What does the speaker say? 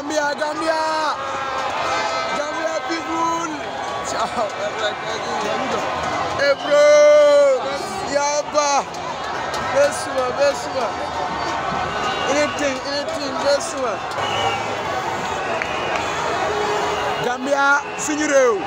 Gambia, Gambia, Gambia people. Ciao. Hey bro, Yaba. Besuma, Besuma. Anything, Besuma. Gambia, suñu réew.